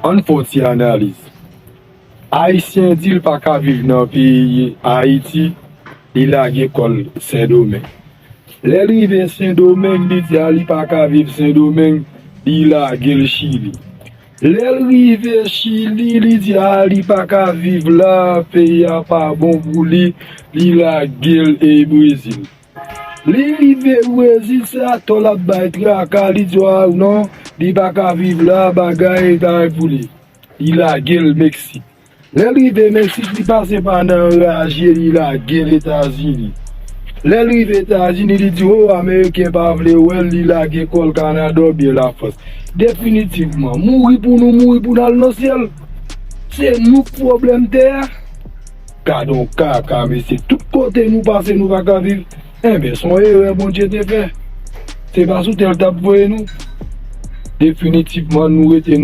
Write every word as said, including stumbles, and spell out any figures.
Ann fè yon ti analiz. Ayisyen di l pa ka viv nan peyi Ayiti, li lage kò l Sendomeng. Lè l rive Sendomeng, li di a li pa ka viv Sendomeng, li lage l Chili. Lè l rive Chili, li di a li pa ka viv la, peyi a pa bon pou li, li lage l e Brezil. Li rive Brezil, se atò l ap bay traka, li di a non, li pa ka viv la, bagay, bagay pou li. Li lage l Meksik. Lè l rive Meksik, li pase pa nan raje, li lage l Etazini. Lè l rive Etazini, li di, o, Ameriken pa vle wè l, li lage kò l Kanada oubyen Lafrans. Definitivman, mouri pou nou, mouri pou n al nan syèl. Se nou k pwoblèm tè a. Gad on kaka, mesye. Tout kote nou pase, nou pa ka viv. Enben, se yon erè Bondye te fè. Se pa sou tè l t ap voye nou. Definitivman, nou rete nan